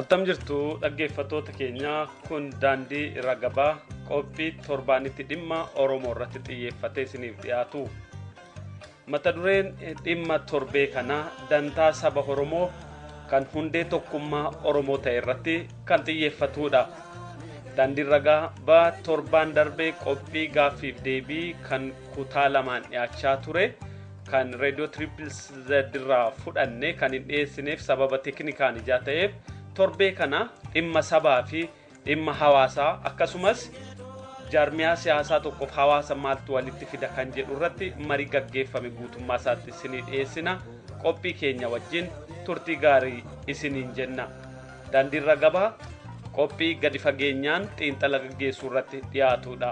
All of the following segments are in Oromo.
Attam jirtu dhaggeeffattoota keenya, kun Daandii Ragabaa, qophii torbaanitti dhimma Oromoo irratti xiyyeeffatee isiniif dhiyaatu. Mata dureen dhimma torbee kanaa dantaa saba Oromoo kan hundee tokkummaa Oromoo ta'e irratti kan xiyyeeffatudha. Daandiin Ragabaa torbaan darbee qophii gaaffiif deebii kan kutaa lamaan dhiyaachaa ture kan reediyoo Triple Z irraa fudhanne kan hin dhiyeessineef sababa teeknikaan ijaa ta'eef, torbee kana dhimma sabaa fi dhimma hawaasaa akkasumas jaarmiyaa siyaasaa tokkoof hawaasa maaltu walitti fida kan jedhu irratti marii gaggeeffame guutummaa isaatti isinii dhiyeessina. Qophii keenya wajjin turtii gaarii isiniin jenna. Daandiin Ragabaa qophii gadi fageenyaan xiinxala gaggeessuu irratti dhiyaatudha.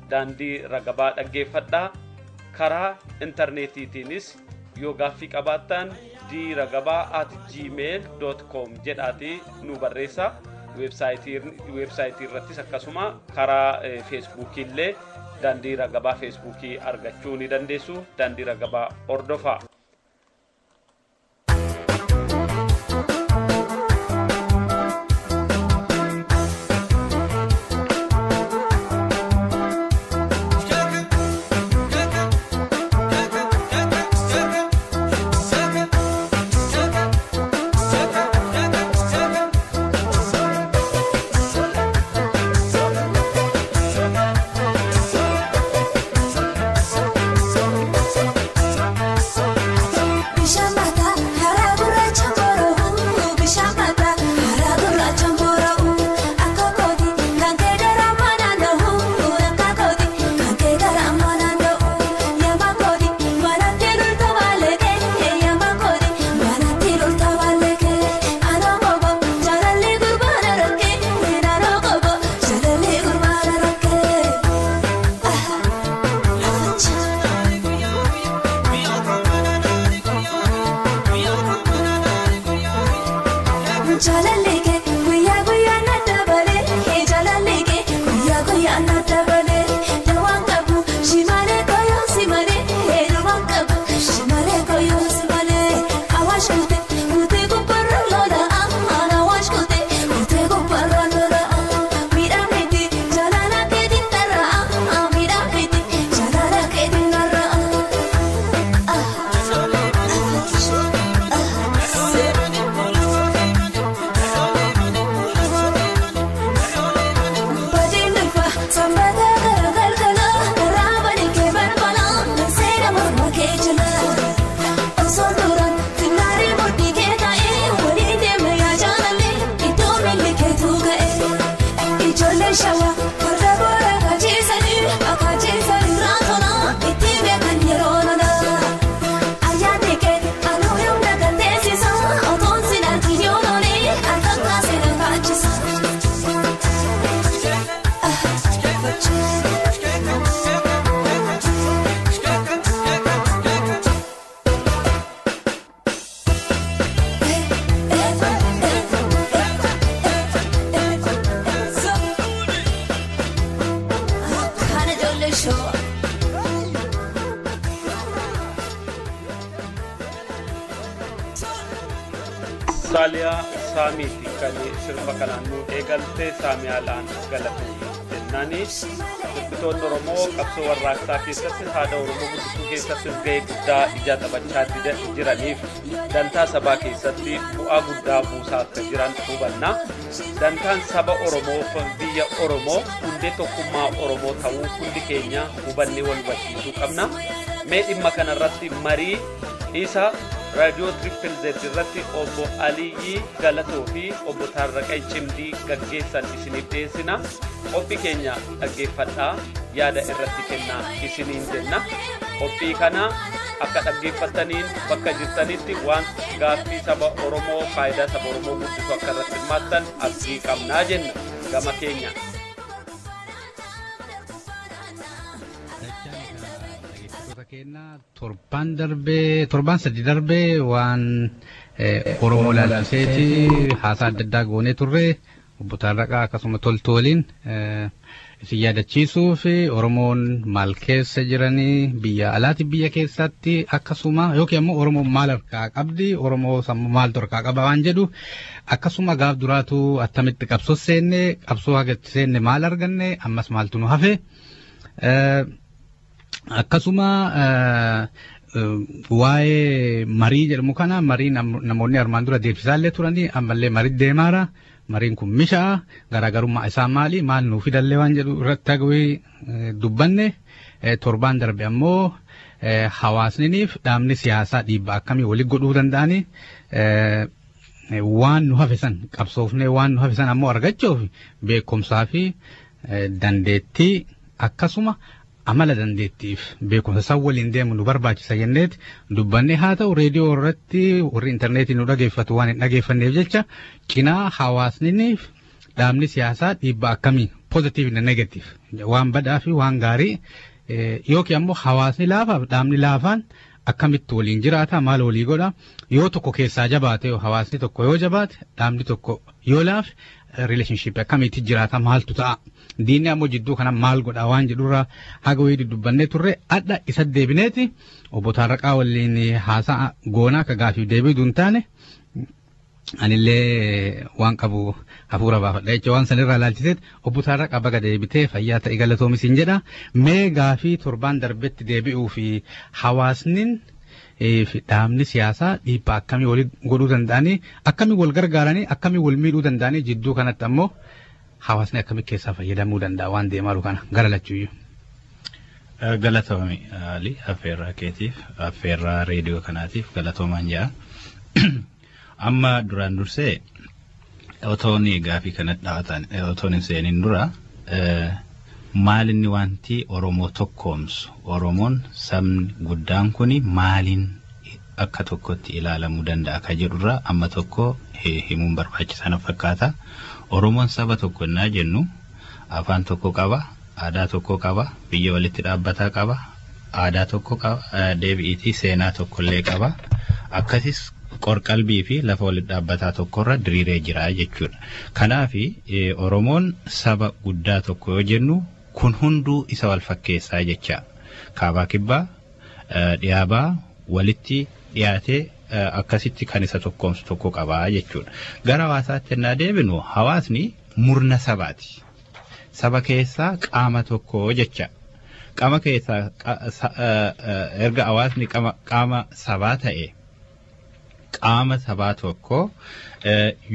Daandii Ragabaa dhaggeeffadhaa. Karaa intarneetiitiinis yoo gaaffii qabaattan dragabaa@gmail.com jedhaatii nu barreessa. Weebsaayitii irrattis akkasuma karaa Feesbuukii illee Daandii Ragabaa Feesbuukii argachuu ni dandeessu. Daandii Ragabaa hordofaa. Bishaan baataa karaa gurraacha boora'u, bishaan baataa karaa gurraacha boora'u, akka kooti kan kee garaa naanna'u, akka kooti kan kee garaa naanna'u, yaama kooti manatti lolta baalekee, yaama kooti manatti lolta baalekee, anoo gogo jaalalli gurbaana rakkee, anoo gogo jaalalli gurbaana rakkee. Jaalalli guyyaa guyyaa na dabalee, jaalalli guyyaa guyyaa na dabalee, dawaan qabu shimalee koyoo si malee, dawaan qabu shimalee koyoo si malee, awaash kutee kutee gubbaarra lola, awaash kutee kutee gubbaarra lola, miidhaan miti jaalala keetiin dharraa, miidhaan miti jaalala keetiin dharraa. Baddeen dhufa sanbata gara galgala karaa bani kee balbala seera morma kee jala. Osoo duraan finnaarii mudhii kee taa'ee waliin deema yaa jaalallee iddoo miilli keetu ga'e. Ijoollee shawaa farda boora kachiisanii akachiisanii raatona itti beekan yeroo lola. Ayyaanni kee anuu yoom kan teessisa otoon sin argin yoo lolee harkaan kaasee na kaachisa. Kana ijoollee shawaa. Saaliyaa Saamiiti kan sirba kanaan nu eegalte. Saamiyaalaan galatoomii jennaani. Sirbitoonni Oromoo qabsoo warraaqsaa keessatti, haada Oromoo guddisuu keessattis gahee guddaa ijaa taphachaa jiraniif dantaa sabaa keessatti bu'aa guddaa buusaa akka jiran hubanna. Dantaan saba Oromoo, biyya Oromoo, hundee tokkummaa Oromoo ta'uu hundi keenya hubannee wal hubachiisuu qabna. Mee dhimma kanarratti marii isa raadiyoo Triple Z irratti obbo Aliyyii Galatoo fi obbo Taarraqaa Cimdii gaggeessan isiniif dhiyeessina. Qophii keenya dhaggeeffadhaa, yaada irratti kennaa isiniin jenna. Qophii kana akka dhaggeeffattaniin bakka jirtanitti waan gaaffii saba Oromoo, faayidaa saba Oromoo guddisu akka irratti hirmaattan abdii qabnaa jenna gama keenya. Dachaan egaa dhaggeeffattoota keenya, torbaan darbee, torbaan 3 darbee waan Oromoo ilaalchiseeti haasaa adda addaa goonee turre. Obbo Taarraqaa akkasuma Toltuu waliin isin yaadachiisuu fi Oromoon maal keessa jiranii biyya alaati biyya keessatti akkasuma yookiin ammoo Oromoon maal harkaa qabdi, Oromoo sammuu maaltu harkaa qaba waan jedhu, akkasuma gaaf duraatu attamitti qabsoo seenne, qabsoo haga seenne maal arganne, ammas maaltu nu hafe, akkasuma waa'ee marii jedhamu kana, marii namoonni armaan dura deebisaallee turanii ammallee marii deemaara. Mariin kun mishaa, garaagarummaa isaa maali, maal nuu fidallee waan jedhu irratti hagawii dubbanne. Torbaan darbe ammoo hawaasniniif dhaabni siyaasaa dhiibbaa akkamii walii godhuu danda'anii, waan nu hafe san qabsoofnee waan nu hafe san ammoo argachuuf beekumsaa fi dandeettii akkasuma amala dandeettiif beekumsa san waliin deemu nu barbaachisa jenneeti dubbanne. Haa ta'u, reediyoo irratti warri intarneetii nu dhageeffatu waan hin dhageeffanneef jecha, cinaa hawaasniniif dhaabni siyaasaa dhiibbaa akkamii, positive and negative, waan badaa fi waan gaarii, yookiin ammoo hawaasni laafaaf dhaabni laafaan akkamitti waliin jiraata, maal walii godha, yoo tokko keessaa jabaate, hawaasni tokko yoo jabaate, dhaabni tokko yoo laafe, relationship akkamitti jiraata, maaltu ta'a, diinni ammoo jidduu kana maal godha waan jedhurraa haga wayii dubbannee turre. Adha isa deebineeti obbo Taarraqaa waliin haasa'a goonaa akka gaafiif deebii duun taane, anillee waan qabu hafuura baafadha jecha waan sanirraa ilaalchiseet. Obbo Taarraqaa, baga deebitee, fayyaa ta'e, galatoomis hin jedha. Mee gaafii torbaan darbetti deebi'uu fi hawaasnin fi dhaabni siyaasaa dhiibbaa akkamii walii godhuu danda'anii, akkamii wal gargaaranii, akkamii wal miidhuu danda'anii, jidduu kanatti ammoo hawaasni akkamii keessaa fayyadamuu danda'a waan deemaa jiru kana gara lachuuyyuu? Galatoomi Ali, affeerraa keetiif, affeerraa reediyoo kanaatiif galatoomaan jedha. Amma duraan dursee otoon gaafii kanatti dhaabatan otoon hin seenin dura, maal inni wanti Oromoo tokkoomsu, Oromoon sabni guddaan kuni maaliin akka tokkotti ilaalamuu danda'a ka jedhurraa amma tokko himuun barbaachisaa na fakkaata. Oromoon saba tokko innaa jennu afaan tokko qaba, aadaa tokko qaba, biyya walitti dhaabbataa qaba, aadaa tokko qaba, deebi'iitii seenaa tokkollee qaba. Akkasis qorqalbii fi lafa walitti dhaabbataa tokkorra diriiree jira jechuudha. Kanaaf Oromoon saba guddaa tokko yoo jennu kun hunduu isa wal fakkeessaa jecha. Kaabaa kibbaa, dhiyaabaa walitti dhiyaatee akkasitti kan isa tokkoomsu tokko qabaa jechuudha. Gara hawaasaatti innaa deebinu, hawaasni murna sabaati. Saba keessaa qaama tokko jecha. Qaama keessaa erga hawaasni qaama sabaa ta'e, qaama sabaa tokko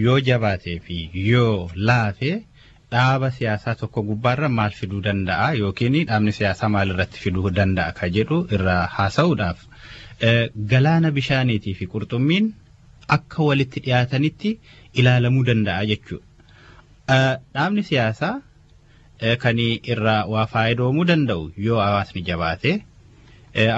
yoo jabaatee fi yoo laafe dhaaba siyaasaa tokko gubbaarra maal fiduu danda'a yookiin dhaabni siyaasaa maal irratti fiduu danda'a ka jedhu irraa haasa'uudhaaf, galaana bishaaniitii fi qurxummiin akka walitti dhiyaatanitti ilaalamuu danda'a jechuudha. Dhaabni siyaasaa kan irraa waa faayidoomuu danda'u yoo hawaasni jabaate,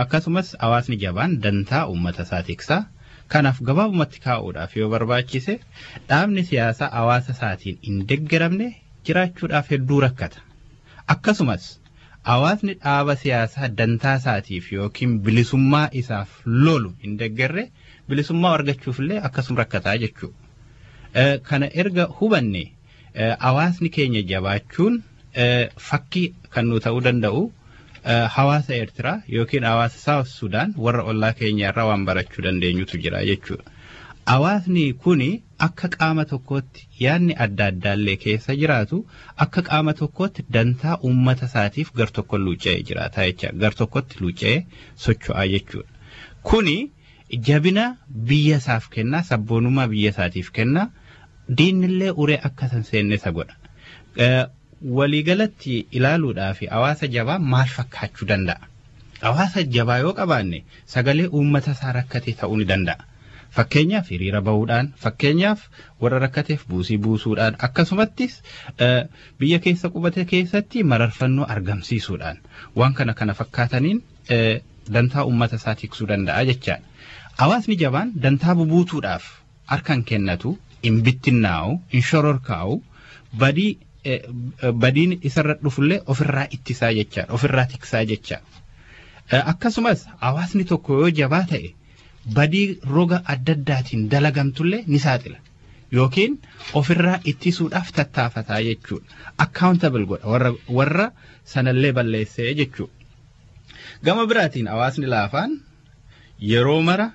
akkasumas hawaasni jabaan dantaa uummata isaa tiksa. Kanaaf gabaabumatti kaa'uudhaaf yoo barbaachise, dhaabni siyaasaa hawaasa isaatiin hin deeggaramne jiraachuudhaaf hedduu rakkata. Akkasumas hawaasni dhaaba siyaasaa dantaa isaatiif yookiin bilisummaa isaaf lolu hin deeggarre bilisummaa argachuuf illee akkasuma rakkataa jechuudha. Kana erga hubanne, hawaasni keenya jabaachuun fakkii kan nu ta'uu danda'u hawaasa Eertiraa yookiin hawaasa South Sudan warra ollaa keenya irraa waan barachuu dandeenyutu jira jechuudha. Hawaasni kuni akka qaama tokkootti yaadni adda addaallee keessa jiraatu, akka qaama tokkootti dantaa uummata isaatiif gar tokko luucca'ee jiraata jecha, gar tokkotti luucca'ee socho'aa jechuudha. Kuni jabina biyya isaaf kenna, sabboonummaa biyya isaatiif kenna, diinillee uree akka san seenne isa godha. Waliigalatti ilaaluudhaaf hawaasa jabaa maal fakkaachuu danda'a? Hawaasa jabaa yoo qabaanne sagalee uummata isaa rakkate ta'uu ni danda'a. Fakkeenyaaf hiriira bahuudhaan, fakkeenyaaf warra rakkateef buusii buusuudhaan, akkasumattis biyya keessa qubate keessatti mararfannoo argamsiisuudhaan, waan kana kana fakkaataniin dantaa uummata isaa tiksuu danda'a jechaadha. Hawaasni jabaan dantaa bubuutuudhaaf harka hin kennatu, hin bittinnaa'u, hin shororkaa'u, badii badiin isarra dhufullee ofirraa ittisaa jechaadha, ofirraa tiksaa jecha. Akkasumas hawaasni tokko yoo jabaa ta'e badii roga adda addaatiin dalagamtullee ni saaxila. Yookiin ofirraa ittisuudhaaf tattaafataa jechuudha. Accountable godha warra sanallee balleessee jechuudha. Gama biraatiin hawaasni laafaan yeroo mara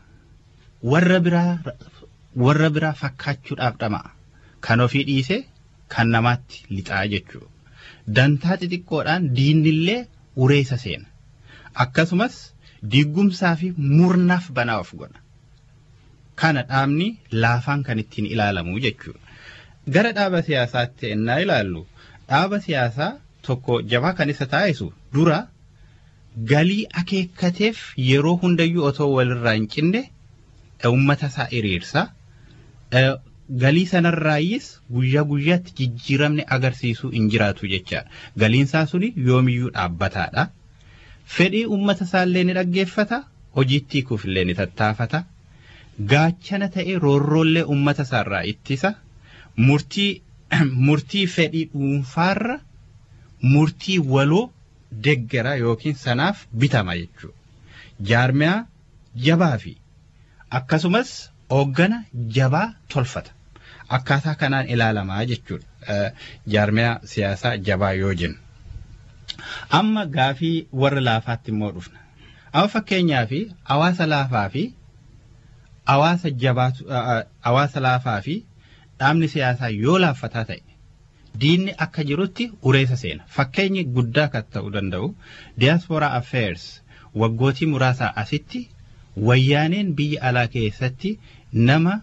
warra biraa fakkaachuudhaaf dhama'a. Kan ofii dhiisee kan namaatti lixaa jechuudha. Dantaa xixiqqoodhaan diinillee ureessa seena. Akkasumas diigumsaa fi murnaaf banaa of godha. Kana dhaabni laafaan kan ittiin ilaalamu jechuudha. Gara dhaaba siyaasaatti ennaa ilaallu dhaaba siyaasaa tokko jabaa kan isa taasisu dura galii akeekkateef yeroo hundayyuu otoo walirraa hin cinne uummata isaa hiriirsa. Galii sanarraayyis guyyaa guyyaatti jijjiiramni agarsiisuu hin jiraatu jechaadha. Galiin isaa suni yoomiyyuu dhaabbataadha. Fedhii uummata isaallee ni dhaggeeffata, hojiitti hiikuufillee ni tattaafata. Gaachana ta'ee roorroollee uummata isaarraa ittisa. Murtii fedhii dhuunfaarra murtii waloo deggera yookiin sanaaf bitama jechuudha. Jaarmiyaa jabaa fi akkasumas hooggana jabaa tolfata. Akkaataa kanaan ilaalamaa jechuudha. Jaarmiyaa siyaasaa jabaa yoo jennu. Amma gaafii warra laafaatti immoo dhufna. Amma fakkeenyaaf hawaasa laafaa fi hawaasa jabaatu hawaasa laafaa fi dhaabni siyaasaa yoo laaffataa ta'e diinni akka jirutti ureessa seena. Fakkeenyi guddaa kan ta'uu danda'u diaspora affairs waggootii muraasaa asitti wayyaaneen biyya alaa keessatti nama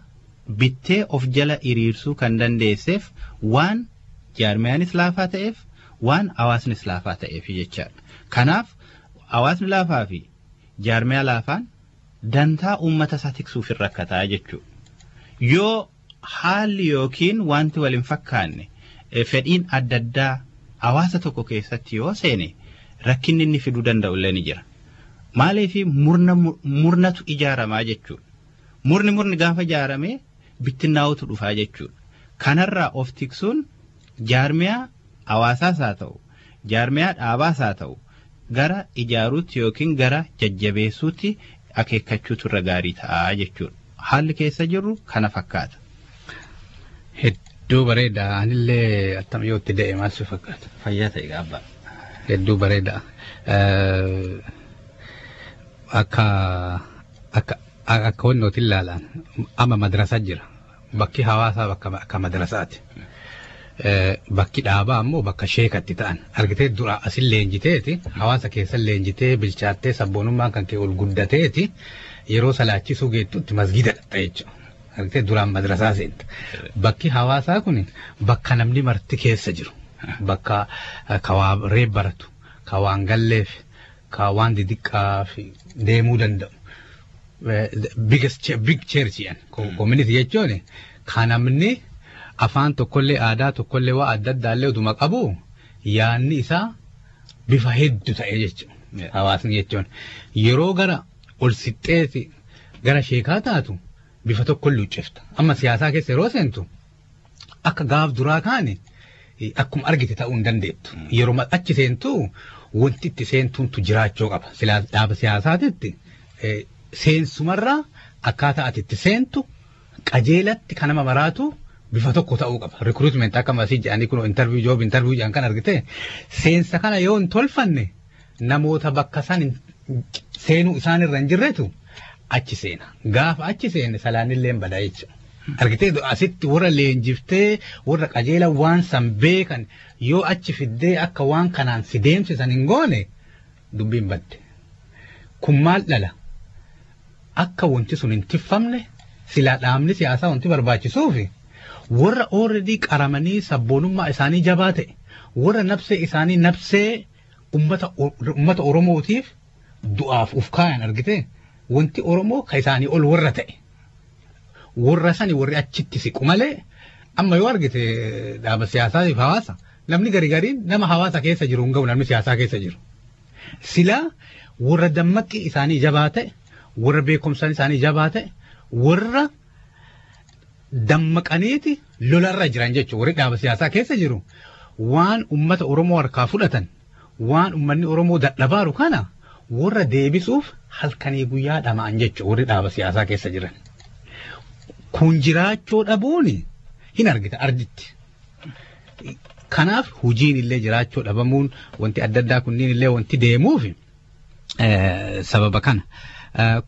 bittee of jala hiriirsuu kan dandeesseef waan jaarmiyaanis laafaa ta'eef waan hawaasnis laafaa ta'eef jechaadha. Kanaaf hawaasni laafaa fi jaarmiyaa laafaan dantaa uummata isaa tiksuuf hin rakkataa jechuudha. Yoo haalli yookiin wanti wal hin fakkaanne fedhiin adda addaa hawaasa tokko keessatti yoo seene rakkinni inni fiduu danda'u illee ni jira. Maaliif murnatu ijaaramaa jechuudha. Murni gaafa ijaaramee bittinnaa'utu dhufaa jechuudha. Kanarraa of tiksuun jaarmiyaa hawaasaas haa ta'u, jaarmiyaa dhaabaas haa ta'u, gara ijaaruutti yookiin gara jajjabeessuutti akeekkachuutu irra gaarii ta'a jechuudha. Haalli keessa jirru kana fakkaata. Hedduu bareeda. Anillee attam yoo itti de'e maal si fakkaata? Fayyaa ta'e gaabbaa. Hedduu bareeda. Akka akka akka wannooti ilaalan amma madrasaa jira. Bakki hawaasaa bakka akka madrasaati. Bakki dhaabaa ammoo bakka sheekatti ta'an argitee dura asin leenjiteeti hawaasa keessa leenjitee bilchaattee sabboonummaan kan kee ol guddateeti yeroo salaachisuu geettutti masgida dhaqxa jechuudha. Argitee duraan madrasaa seenta. Bakki hawaasaa kun bakka namni marti keessa jiru. Bakka ka waa reeb baratu, ka waan galleef, ka waan didiqqaa deemuu danda'u. Biggest big church jedhan community jechuun kan namni afaan tokkollee aadaa tokkollee waa adda addaallee utuma qabu yaanni isaa bifa hedduu ta'e jechuudha. Hawaasni jechuun yeroo gara ol sixxeeti gara sheekaa taatu bifa tokko luuccifta. Amma siyaasaa keessa yeroo seentu akka gaaf duraa kaane akkuma argite ta'uu hin dandeettu. Yeroo achi seentu wanti itti seentuuntu jiraachuu qaba. Silaa dhaaba siyaasaatitti seensumarraa akkaataa ati itti seentu qajeelatti kan nama maraatu bifa tokko ta'uu qaba. Recruitment akka masii jedhanii kun interview job interview jedhan kan argite seensa kana yoo hin tolfanne namoota bakka san seenuu isaan irra hin jirretu achi seena. Gaafa achi seene salaanillee hin badaa jechuudha. Argitee asitti warra leenjiftee warra qajeela waan san beekan yoo achi fiddee akka waan kanaan si deemsisan hin goone dubbiin badde. Kun maal dhala? Akka wanti sun hin tiffamne silaa dhaabni siyaasaa wanti barbaachisuufi warra already qaramanii sabboonummaa isaanii jabaa ta'e warra nabsee isaanii nabsee ummata Oromootiif du'aaf uf kaayan argite wanti Oromoo ka isaanii ol warra ta'e warra sani warri achitti siqu malee amma yoo argite dhaaba siyaasaatiif hawaasa namni gari gariin nama hawaasa keessa jiru hin ga'u namni siyaasaa keessa jiru. Silaa warra dammaqii isaanii jabaa ta'e warra beekumsaan isaanii jabaa ta'e warra dammaqaniiti lolarra jiran jechuudha warri dhaaba siyaasaa keessa jiru waan ummata Oromoo harkaa fudhatan waan ummanni Oromoo dadhabaaru kana warra deebisuuf halkanii guyyaa dhama'an jechuudha warri dhaaba siyaasaa keessa jiran. Kun jiraachuu dhabuuni Hin argita arditti. Kanaaf hojiin illee jiraachuu dhabamuun wanti adda addaa kunniin illee wanti deemuuf sababa kana.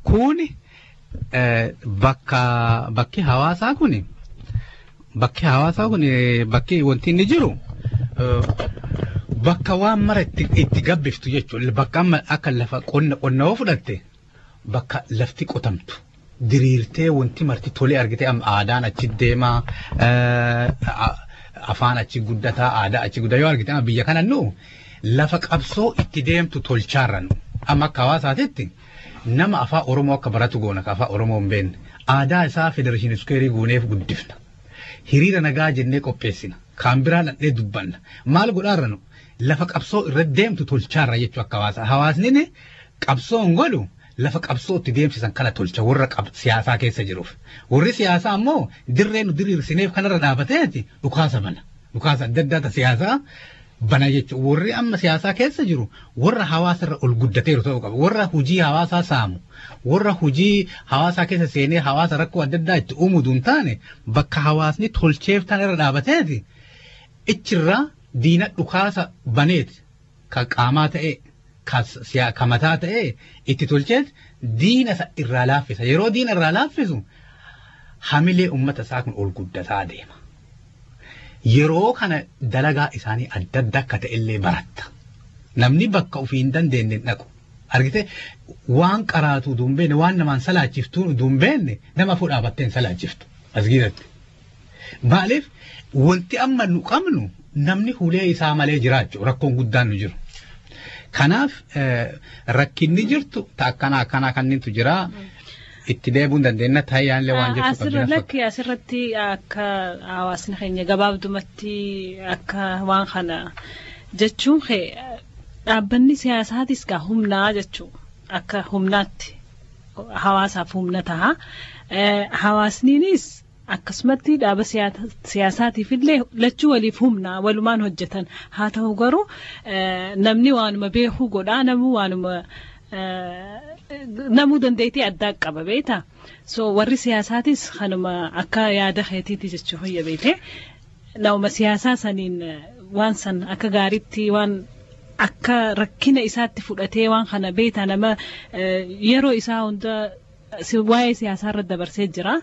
Kuni bakka bakki hawaasaa kuni bakki hawaasaa kun bakki wanti inni jiru bakka waan mara itti gabbiftu jechuudha. Bakka amma akka lafa qonna qonna yoo fudhatte bakka lafti qotamtu diriirtee wanti marti tolee argitee amma aadaan achi deemaa afaan achi guddataa aadaa achi guddaa yoo argite amma biyya kana nu lafa qabsoo itti deemtu tolchaarra nu amma akka hawaasaatitti nama afaan Oromoo akka baratu goona ka afaan Oromoo hin beekne aadaa isaa federeeshinii iskeerii gooneef guddifna. Hiriira nagaa jennee qopheessina. Kaan biraa dhaqnee dubbanna. Maal godhaarra nu lafa qabsoo irra deemtu tolchaarra jechuu akka hawaasa. Hawaasni qabsoo hin godhu lafa qabsoo itti deemsisan kana tolcha warra siyaasaa keessa jiruuf. Warri siyaasaa ammoo dirree nu diriirsineef kanarra dhaabateeti dhukaasa bana. Dhukaasa adda addaa ta siyaasaa bana jechuudha. Warri amma siyaasaa keessa jiru warra hawaasarra ol guddateeru ta'uu qaba. Warra hojii hawaasaa saamu, warra hojii hawaasaa keessa seenee hawaasa rakkoo adda addaa itti uumuu hin taane bakka hawaasni tolcheef tan irra dhaabateeti ichirraa diina dhukaasa baneeti ka qaamaa ta'e ka mataa ta'e itti tolcheet diina isa irraa laaffisa. Yeroo diina irraa laaffisu hamilee uummata isaa kun ol guddataa deema. Yeroo kana dalagaa isaanii adda adda akka ta'ellee baratta. Namni bakka ofii hin dandeenye hin dhaqu. Argite waan qaraatu utuu hin beekne waan namaan salaachiftu utuu hin beekne nama afur dhaabattee hin salaachiftu. As giirratti. Maaliif wanti amma nu qabnu namni hulee isaa malee jiraachuu rakkoon guddaan nu jiru. Kanaaf rakkinni jirtu ta akkanaa akkanaa kanneentu jira. Itti deebi'uu hin dandeenye taa'ee waan jettu Asirra lakki asirratti akka hawaasni keenya gabaabdumatti akka waan kana jechuun dhaabbanni siyaasaatis gaa humnaa jechuu akka humnaatti hawaasaaf humna ta'a. Hawaasniinis akkasumatti dhaaba siyaasaatiif illee lachuu waliif humna walumaan hojjetan haa ta'u garuu namni waanuma beekuu godhaa namuu waanuma namuu dandeettii addaa qaba beektaa. So warri siyaasaatis kanuma akka yaada keetiiti jechuu fayya beekte. Nama siyaasaa saniin waan san akka gaariitti waan akka rakkina isaatti fudhatee waan kana beektaa nama yeroo isaa hunda waa'ee siyaasaa irra dabarsee jira.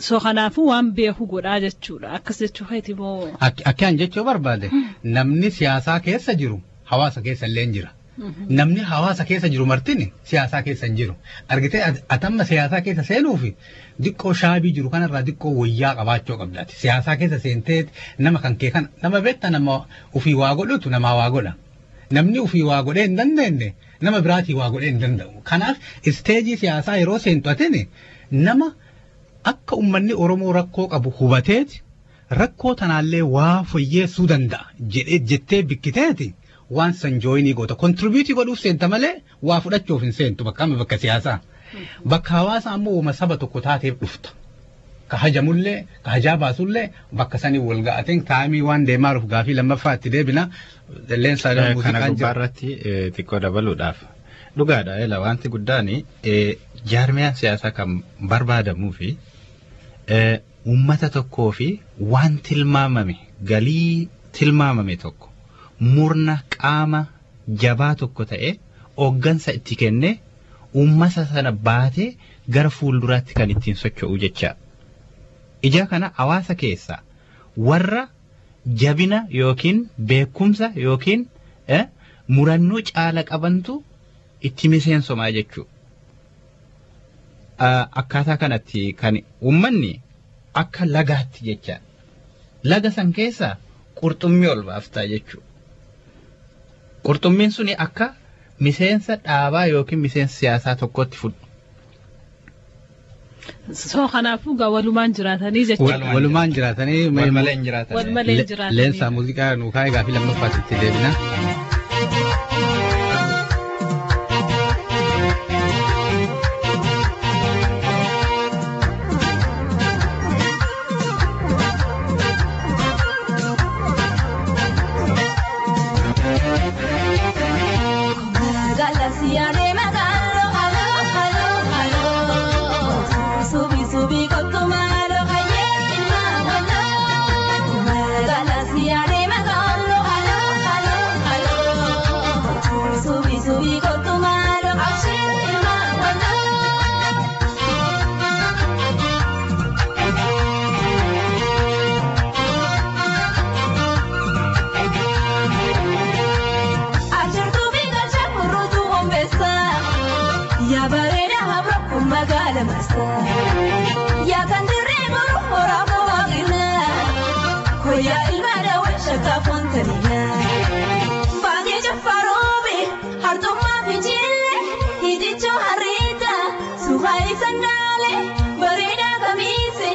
So kanaafuu waan beeku godhaa jechuudha. Akkas jechuu keeti moo. Akka an jechuu barbaade namni siyaasaa keessa jiru hawaasa keessa illee jira. Namni hawaasa keessa jiru martini siyaasaa keessa hin jiru. Argitee atamma siyaasaa keessa seenuufi diqqoo shaabii jiru kanarraa diqqoo wayyaa qabaachuu qabdaati. Siyaasaa keessa seentee nama kan kee kana nama beekta nama ofii waa godhutu namaa waa godha. Namni ofii waa godhee hin dandeenye nama biraatii waa godhee hin danda'u. Kanaaf isteejii siyaasaa yeroo seentu atini nama akka uummanni Oromoo rakkoo qabu hubateeti rakkoo tanaallee waa fooyyeessuu danda'a jedhee jettee bikkiteeti. Waan san jooyinii goota. Kontribiutii godhuuf seenta malee waa fudhachuuf hin seentu bakka amma bakka siyaasaa. Bakka hawaasaa ammoo uuma saba tokko taateef dhufta. Ka hajamullee, ka hajaa baasullee bakka sanii wal ga'ateen taa'imii waan deemaaruuf gaafii lammaffaa itti deebina. Leensaa Kana muuziqaan jira. gubbaarratti xiqqoo dabaluudhaaf. Dhugaadha ela wanti guddaan jaarmiyaan siyaasaa kan barbaadamuu fi uummata tokkoo fi waan tilmaamame galii tilmaamame tokko murna qaama jabaa tokko ta'e hooggansa itti kennee uummata sana baatee gara fuulduraatti kan ittiin socho'u jecha. Ija kana hawaasa keessaa warra jabina yookiin beekumsa yookiin murannoo caala qabantu itti miseensomaa jechuudha. Akkaataa kanatti kan uummanni akka lagaatti jecha. Laga san keessaa qurxummii ol baaftaa jechuudha. Qurxummiin suni akka miseensa dhaabaa yookiin miseensa siyaasaa tokkotti fudhu. So kanaafuu gaa walumaan jiraatanii jechuudha. Walumaan jiraatanii Wal malee hin jiraatan. Wal malee hin jiraatanii. Leensaa muuziqaa nuu kaa'ee gaafii lammaffaatti itti deebina. Galaxia de Magalo, halo, halo, halo. Subi, subi con tu mano, ayer, Subii kottu maaloo abshii maawwata. Achirtuu fi galcha kurruutu ombeessa. Yaa bareeda habra kun magaala marsa. Yaa kan dirree boru horaa waaqina. Koyaa ilma daawwan shakkaa foontanina. Baangee jaffaroobe hartummaa fiijilee hidichoo harriita suuqaa ibsandaalee bareedaa kamiise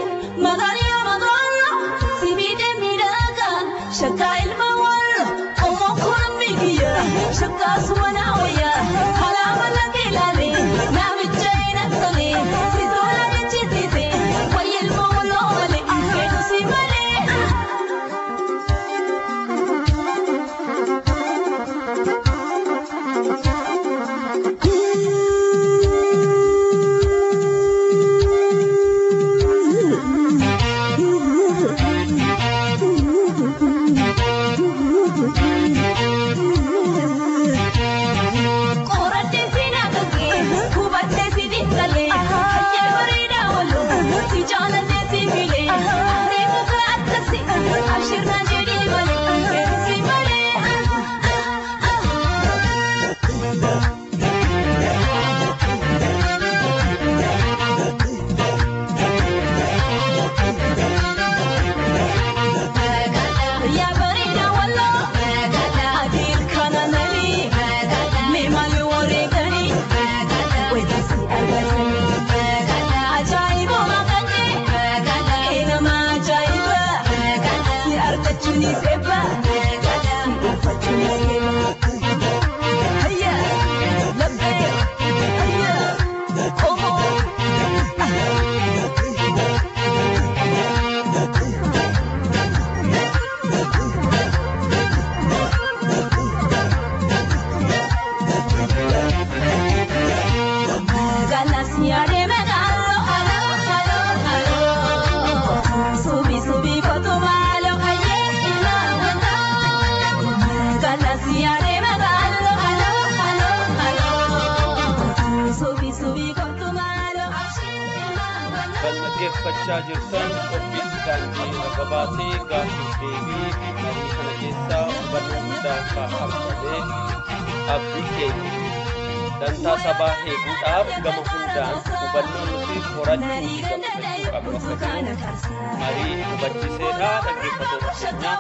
magaalaa magaalaa sibiidee miidhagaa shakkaa ilma wallo omoo kuran migiya shakkaa sumanaa wayyaa halaama lafa ilaalee namicha hin akkalee si tola jechisiise wayya ilma walloo malee fedhu si malee. Qorattee si naafate hubattee si dhiisalee hayyee bareedaa waloo si jaalatee si filee areefu akkasi abshirnaa jedhee malee fedhu si malee. Yaa bareedaa waloo adiil kana nalii mee maali wareeganii weeddisi argatanii ajaa'iba maqaanee eenama ajaa'iba si argachuunis eebba si dhuunfachuunis eebba. Hayya labbee hayya qomoo. Galasiyaadee magaaloo haloo haloo haloo subii subii kottu maaloo hayyee ilaalata. Galasiyaadee magaaloo haloo haloo haloo subii subii kottu maaloo abshii ilaalata. Kan dhaggeeffachaa jirtan qophii daandii gabaatee gaaffiif deebii marii kana keessaa hubannoo guddaa akka argame abdii keenya dantaa sabaa eeguudhaaf gama hundaan hubannoo nuti horachuu fi gabbifachuu qabnu akka jiru marii hubachiiseedha. Dhaggeeffattoota keenya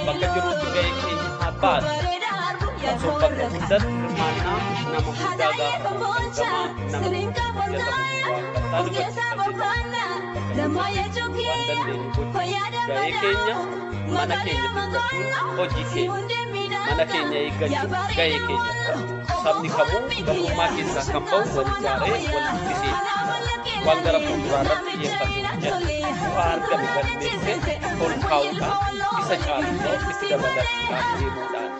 bakka jirutti ga'ee keenya haa baatu. Qabsoon bakka hundatti hirmaannaa nama hundaa gaafata. Gama nama hojjetamu waa dubbachaa waan dandeenyu gochuu ga'ee keenya mana keenya dubbachuun hojii keenya mana keenya eeggachuun ga'ee keenya sabni kamuu gabrummaa keessaa kan ba'u wal ijaaree wal guddisee waan gara fuulduraa irratti xiyyeeffatee hojjeta bu'aa argame galmeessee ol kaa'uudhaan isa caalu immoo itti dabalachuudhaan deemuudhaan.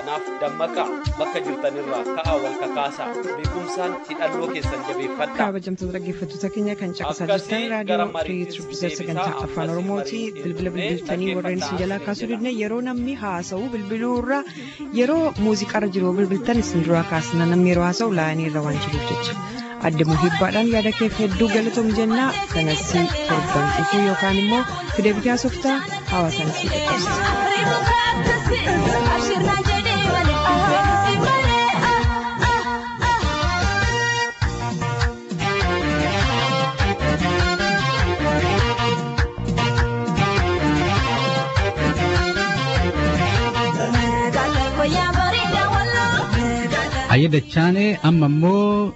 Kanaaf dammaqaa bakka jirtanirraa ka'aa wal kakaasaa beekumsaan hidhannoo keessan jabeeffadhaa. Kabajamtoota dhaggeeffattoota keenya kan caqasaa Akkasii jirtan gara raadiyoo mariittis Firii deebisaa sagantaa afaan ammasii Oromooti. marii Bilbila deebifnee bilbiltanii warreen isin dhaggeeffadhaa jalaa kaasuu isin didne yeroo namni haasa'u bilbiluu irra yeroo muuziqaarra jiru bilbiltan isin duraa kaasna namni yeroo haasa'u laayinii irra waan jiruuf jecha. Adde Muhibbaadhaan yaada keef hedduu galatoom jenna. Kanas torban dhufuu yookaan immoo fidee biyyaa softaa hawaasaan si dhaqqabsiisa. Ayya amma immoo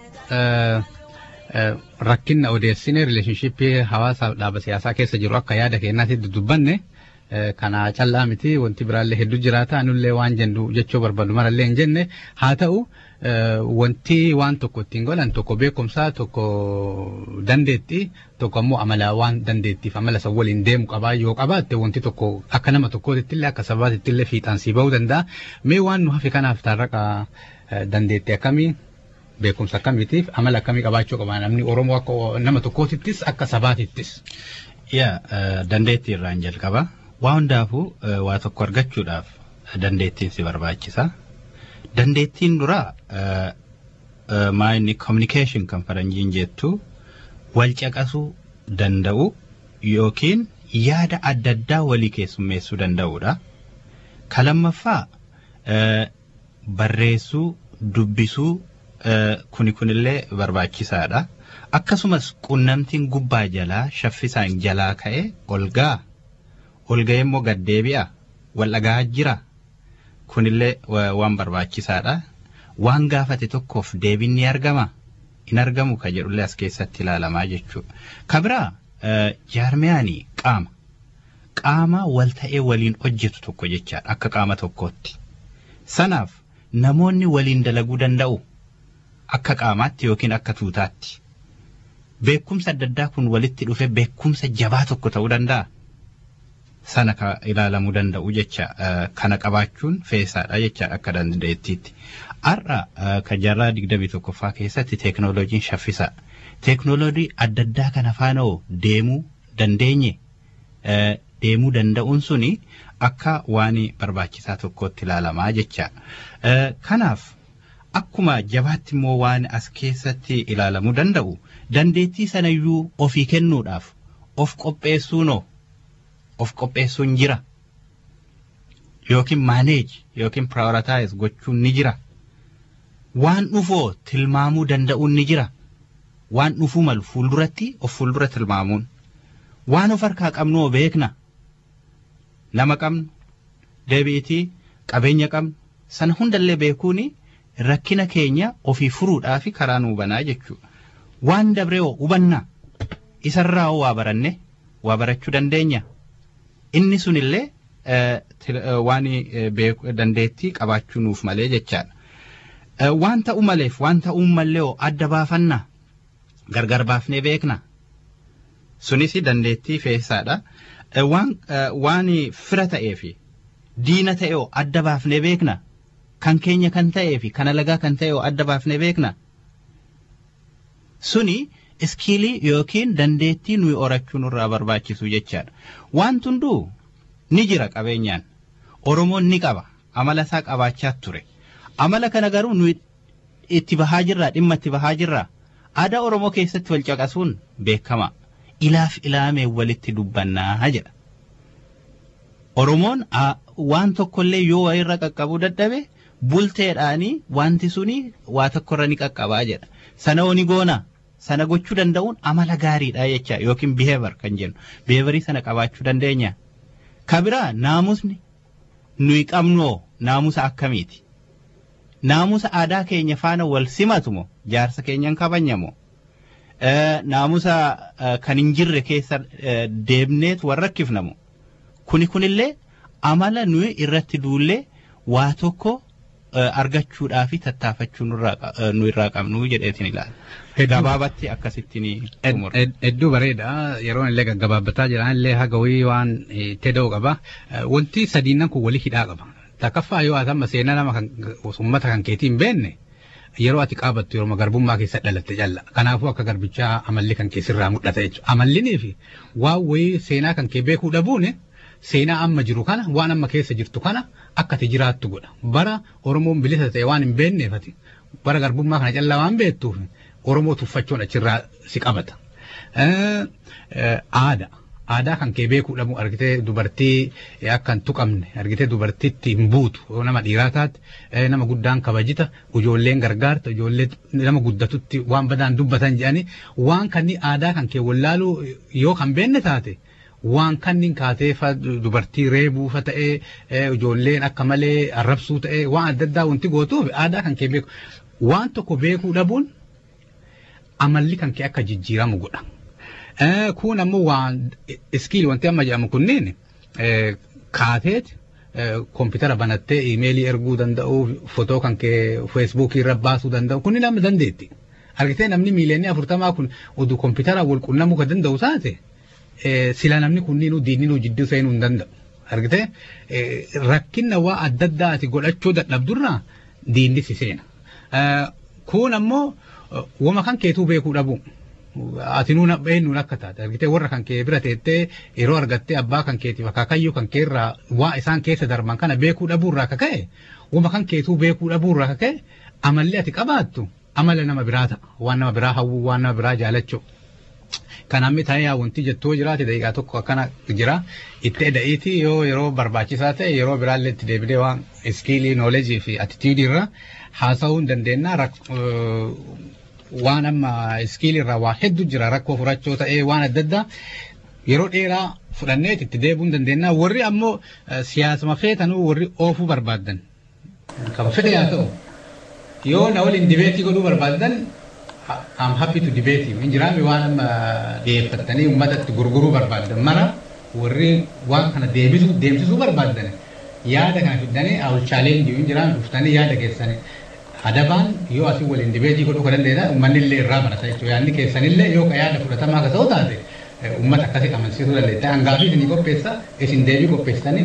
rakkina odeessine rileeshinshippii hawaasaaf dhaaba siyaasaa keessa jiru akka yaada keenyaatti dudubbanne kana callaa miti wanti biraallee hedduu jiraata nullee waan jennu jechuu barbaadu marallee hin jenne haa ta'u wanti waan tokko ittiin godhan tokko beekumsaa tokko dandeettii tokko ammoo amala waan dandeettiif amala san waliin deemu qabaa yoo qabaatte wanti tokko akka nama tokkootti illee akka sabaatti illee fiixaan sii ba'uu danda'a mee waan nu hafe kanaaf taarraqa dandeettii akkamii beekumsa akkamiitiif amala akkamii qabaachuu qaba namni Oromoo akka nama tokkootittis akka sabaatittis. Yaa dandeettii irraan jalqaba. Waa hundaafuu waa tokko argachuudhaaf dandeettiin si barbaachisa. Dandeettiin duraa maa inni communication kan faranjiin jettu wal caqasuu danda'u yookiin yaada adda addaa walii keessummeessuu danda'udha. Ka lammaffaa barreessuu, dubbisuu kuni kunillee barbaachisaadha. Akkasumas qunnamtiin gubbaa jalaa shaffisaan jalaa ka'e ol ga'a. Ol ga'ee immoo gad deebi'a. Wal dhagahaa jira. Kunillee waan barbaachisaadha. Waan gaafate tokkoof deebiin ni argama. Hin argamu ka jedhullee as keessatti ilaalamaa jechuudha. Ka biraa jaarmiyaanii qaama. Qaama wal ta'ee waliin hojjetu tokko jechaadha akka qaama tokkootti. Sanaaf namoonni waliin dalaguu danda'u akka qaamaatti yookiin akka tuutaatti. Beekumsa adda addaa kun walitti dhufe beekumsa jabaa tokko ta'uu danda'a. Sana ka ilaalamuu danda'u jecha kana qabaachuun feesaadha jecha akka dandeettiitti. Har'a ka jaarraa 21ffaa keessatti teeknooloojiin shaffisaa. Teeknooloojii adda addaa kana faana hoo deemuu dandeenye deemuu danda'uun suni akka waan barbaachisaa tokkootti ilaalamaa jecha. Kanaaf akkuma jabaatti immoo waan as keessatti ilaalamuu danda'u dandeettii sanayyuu ofii kennuudhaaf of qopheessuunoo of qopheessuun jira. Yookiin manage yookiin prioritize gochuun ni jira. Waan dhufoo tilmaamuu danda'uun ni jira. Waan dhufuu malu fuulduratti of fuuldura tilmaamuun. Waan of harkaa qabnu beekna. Nama qabnu, deebi'itii, qabeenya qabnu, sana hundallee beekuun rakkina keenya ofii furuudhaaf karaa nuu banaa jechuudha. Waan dabree hoo hubanna. Isarraa hoo waa baranne waa barachuu dandeenya. Inni sunillee waan dandeettii qabaachuu nuuf malee jechaadha. Waan ta'u maleef waan ta'uu mallee hoo adda baafanna. Gargar baafnee beekna. Sunis dandeettii feesaadha. Waan fira ta'ee fi diina ta'e hoo adda baafnee beekna. Kan keenya kan ta'ee fi kan alagaa kan ta'e hoo adda baafnee beekna. Suni skill yookiin dandeettii nuyi horachuu nurraa barbaachisu jechaadha. Waan hunduu ni jira qabeenyaan. Oromoon ni qaba. Amala isaa qabaachaa ture. Amala kana garuu nuyi itti bahaa jirraa dhimma itti bahaa jirraa. Aadaa Oromoo keessatti wal caqasuun beekama. Ilaaf ilaamee walitti dubbannaa jedha. Oromoon waan tokkollee yoo wayirra qaqqabuu dadhabe bulteedhaanii wanti suni waa tokkorra ni qaqqabaa jedha. Sana hoo ni goona. Sana gochuu danda'uun amala gaariidha jecha yookiin behavior kan jennu. Behaviorii sana qabaachuu dandeenya. Ka biraa naamusni nuyi qabnu naamusa akkamiiti? Naamusa aadaa keenya faana wal simatu moo jaarsa keenyan kabajna Naamusa kan hin jirre keessa deemneet wal rakkifna moo? Kuni kunillee amala nuyi irratti duullee waa tokko argachuudhaa fi tattaafachuu nu irraa qabnu jedheetiin ilaala. Gabaabatti akkasitti ni xumura. Hedduu bareeda. Yeroon illee gaggabaabbataa jira. Illee haga wayii waan itti qaba. Wanti sadiinan kun walii hidhaa qaba. Takkaffaa yoo ati amma seenaa nama kan uummata kan keetii hin beekne yeroo ati qaabattu yeroo garbummaa keessa dhalatte jalla. Kanaafuu akka garbichaa amalli kan keessirraa mul'ata jechuudha. Amallinii fi waan wayii seenaa kan kee beekuu dhabuun seenaa amma jiru kana waan amma keessa jirtu kana akka ati jiraattu godha. Bara Oromoon bilisa ta'e waan hin beekneef ati bara garbummaa kana callaa waan beektuuf Oromoo tuffachuun achirraa si qabata. Aadaa. Aadaa kan kee beekuu dhabuu argitee dubartii akka hin tuqamne argitee dubartiitti hin buutu nama dhiiraa taate nama guddaan kabajita ijoolleen gargaarta ijoollee nama guddatutti waan badaan dubbatan jedhanii waan kanni aadaa kan kee wallaaluu yoo kan beekne taate waan kanniin kaatee dubartii reebuufa ta'ee ijoolleen akka malee arrabsuu ta'ee waan adda addaa wanti gootuuf aadaa kan kee beeku waan tokko beekuu dhabuun amalli kan kee akka jijjiiramu godha. Kun ammoo waan skill wanti amma jedhamu kunneen kaateet koompitara banattee iimeelii erguu danda'u fotoo kan kee feesbuukii irra baasuu danda'u kunniin amma dandeetti. Argitee namni miiliyoonii 40 kun oduu koompitara wal qunnamuu kan danda'u taate sila namni kunniinuu diinninuu jidduu seenuu hin danda'u. Argitee rakkinna waa adda addaa ati godhachuu dadhabdurraa diinni si seena. Kun ammoo wama kan keetuu beekuu dhabuu. Ati nuun eenyuun akka taate argitee warra kan kee bira teettee yeroo argattee abbaa kan keetiif akaakayyuu kan kee irraa waa isaan keessa darban kana beekuu dhabuu irraa akka ka'e wama kan keetuu beekuu dhabuu irraa akka ka'e amalli ati qabaattu amala nama biraa ta'a waan nama biraa hawwuu waan nama biraa jaalachuu. Kan hammi ta'ee wanti jettoo jiraate daqiiqaa tokko akkana jira itti eda'eeti yoo yeroo barbaachisaa ta'e yeroo biraallee itti deebinee waan skill knowledge fi attitude irra haasa'uu hin dandeenya waan amma skill irraa waa hedduu jira rakkoo furachuu ta'ee waan adda addaa yeroo dheeraa fudhannee itti deebi'uu hin dandeenya warri ammoo siyaasuma feetanuu warri oofuu barbaaddan kan fedhe haa ta'u yoo na waliin debate godhuu barbaaddan I'm happy to debate you. Injiraami waan amma dhiyeeffattanii uummatatti gurguruu barbaaddan mara warri waan kana deebisuu deemsisuu barbaaddan yaada kana fiddanii I will challenge you. Injiraami dhuftanii yaada keessanii adabaan yoo asii waliin debate godhuu kan dandeessan uummanni illee irraa barata jechuudha. Yaadni keessanillee yoo ka yaada fudhatamaa akka ta'u taate uummata akkasii amansiisuu dandeetta. Hangaafii isinii qopheessa isin deebii qopheessitanii.